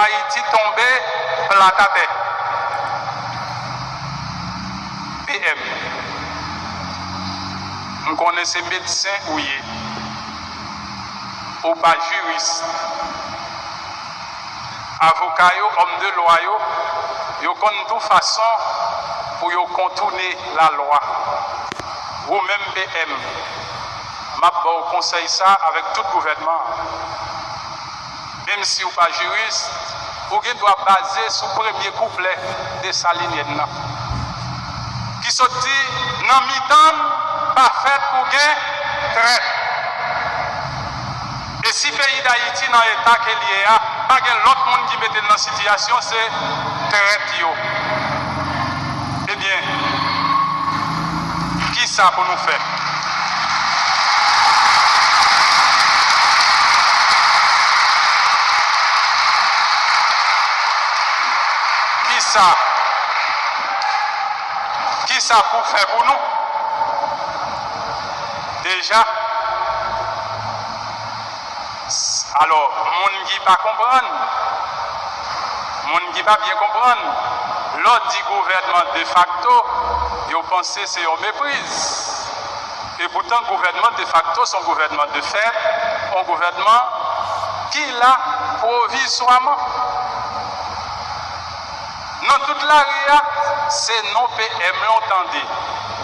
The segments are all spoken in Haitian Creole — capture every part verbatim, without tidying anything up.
Ayiti tonbe plat atè. P M, m konnen se medsen ou ye. Ou pa jiris. Avoka yo, òm de lwa yo, yo konn tou fason pou yo kontounen lalwa. Ou menm P M, m ap ba w konsèy sa avèk tout gouvènman an. Menm si w pa jiris, ou gen dwa baze sou premye kouplè Desalinyèn nan, ki sot di, nan mitan n, pa fèt pou gen trèt. E si peyi Dayiti nan eta ke l ye a, pa gen lòt moun ki mete l nan sitiyasyon, se trèt yo. Ebyen, kisa pou nou fè? Kisa? Kisa pou fè pou nou? Deja, s-, alò, moun ki pa konprann, moun ki pa byen konprann, lè w di gouvènman defakto, yo panse se yon mepriz. Epoutan, gouvènman defakto se yon gouvènman de fèt, yon gouvènman ki la pwovizwaman. Nan tout lari a, se non P M lan w tande.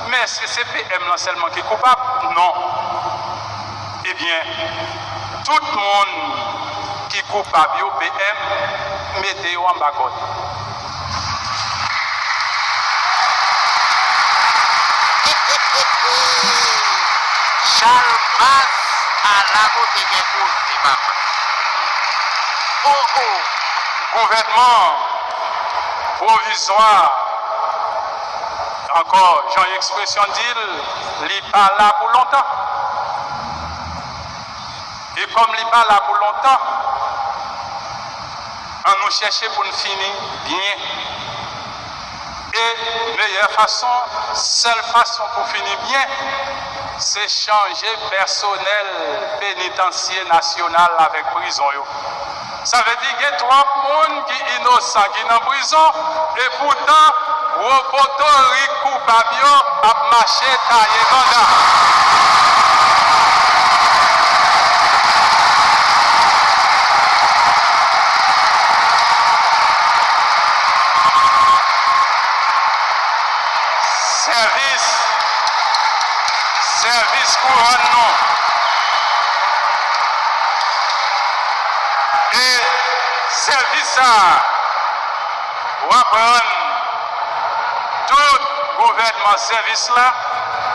Men èske se P M lan sèlman ki koupab? Non. Ebyen, tout moun ki koupab yo, P M, mete yo anba kòd. Chalbas, ala kote gen koze, papa. O, o. Gouvènman pwovizwa, ankò, jan ekspresyon di l, li pa la pou lontan. E kòm li pa la pou lontan, ann nou chèche pou n fini byen. E meyè fason, sèl fason pou fini byen, se chanje pèsonèl penitansye nasyonal avèk prizon yo. Sa vle di gen twòp moun ki inosan ki nan prizon, epoutan gwo potorik koupab yo ap mache taye banda. Sèvis, sèvis kouwòn nou. E sèvis sa a, w ap rann tout gouvènman sèvis la,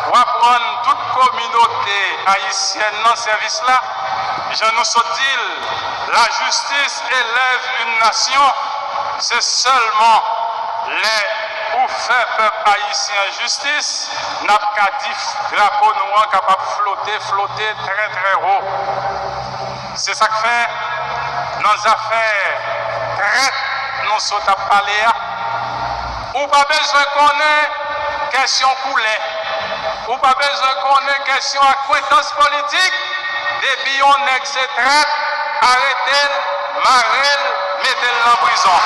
w ap rann tout kominote ayisyèn nan sèvis la. Jan nou sot di l, la justice élève une nation, se sèlman lè ou fè pèp ayisyen an jistis, n ap ka di drapo nou an kapab flote, flote trè, trè wo. Se sa k fè, nan zafè trèt nou sot ap pale a, ou pa bezwen konnen kèsyon koulè, ou pa bezwen konnen kèsyon akwentans politik, depi yon nèg se trèt, arete l, mare l, mete l nan prizon.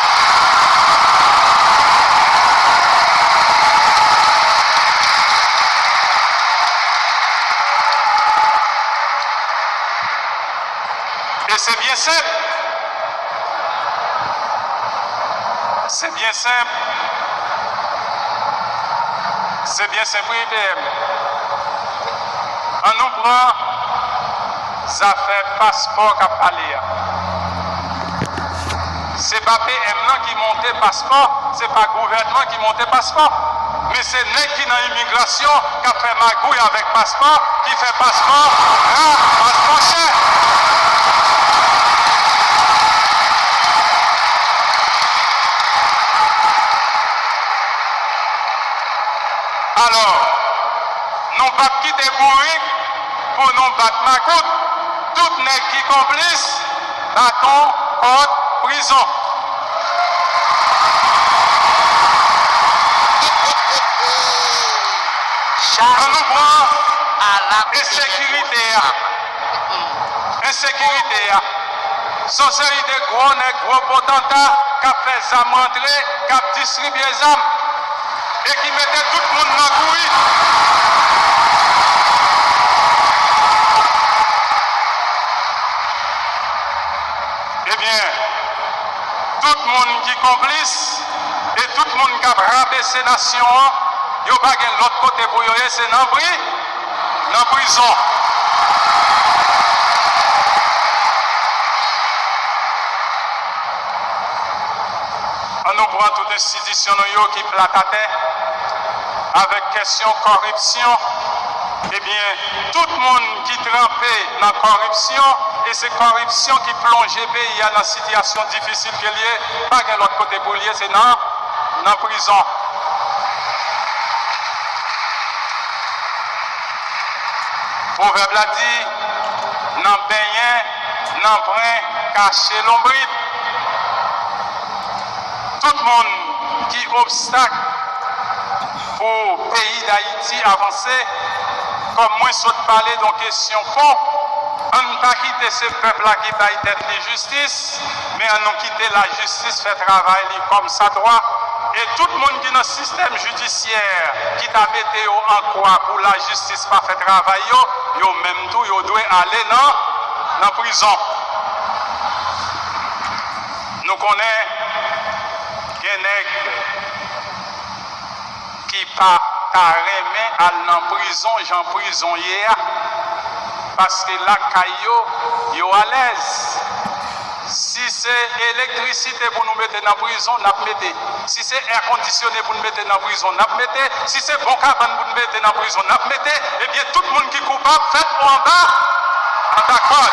E se byen senp. Se byen senp. Se byen senp, wi, P M. Ann nou pran zafè paspò k ap pale a. Se pa P M nan ki monte paspò, se pa gouvènman ki monte paspò. Men se nèg ki nan imigrasyon k ap fè magouy avèk paspò, ki fè paspò ra, paspò chè. Alò, nou p ap kite bourik pou nou bat makout. Tout nèg ki konplis, baton, kòd, prizon. Ann nou pran ensekirite a. Ensekirite a. Se yon seri de gwo nèg, gwo potanta k ap fè zam rantre, k ap distribye zam e ki mete tout moun nan kouri. Ebyen, tout moun ki konplis e tout moun k ap rabese nasyon an, yo pa gen lòt kote pou yo ye, se nan pri, nan prizon. An nou pran tout enstitisyon nou yo ki plat atè avèk kesyon kòripsyon. Ebyen, tout moun ki tranpe nan kòripsyon, e se kòripsyon ki plonje peyi a nan sitiyasyon difisil ke l ye, pa gen lòt kote pou l ye, se nan, nan prizon. Pwovèb la di, nan benyen, nan pren, kache lonbrit. Tout moun ki obstak pou peyi Dayiti avanse, kòm mwen sot pale de yon kesyon pon, ann pa kite se pèp la ki bay tèt li jistis, men ann nou kite lajistis fè travay li kòmsadwa. E tout moun ki nan sistèm jidisyè ki ta mete yo an kwa pou lajistis pa fè travay yo, yo menm tou, yo dwe ale nan, nan prizon. Nou konnen gen nèg ki pa ta renmen al nan prizon jan prizon ye a, paske lakay yo, yo alèz. Si se elektrisite pou nou mete nan prizon, n ap mete. Si se èkondisyone pou n mete nan prizon, n ap mete. Si se bon kabann pou n mete nan prizon, n ap mete. Ebyen, tout moun ki koupab, fèt ou anba, anba kòd.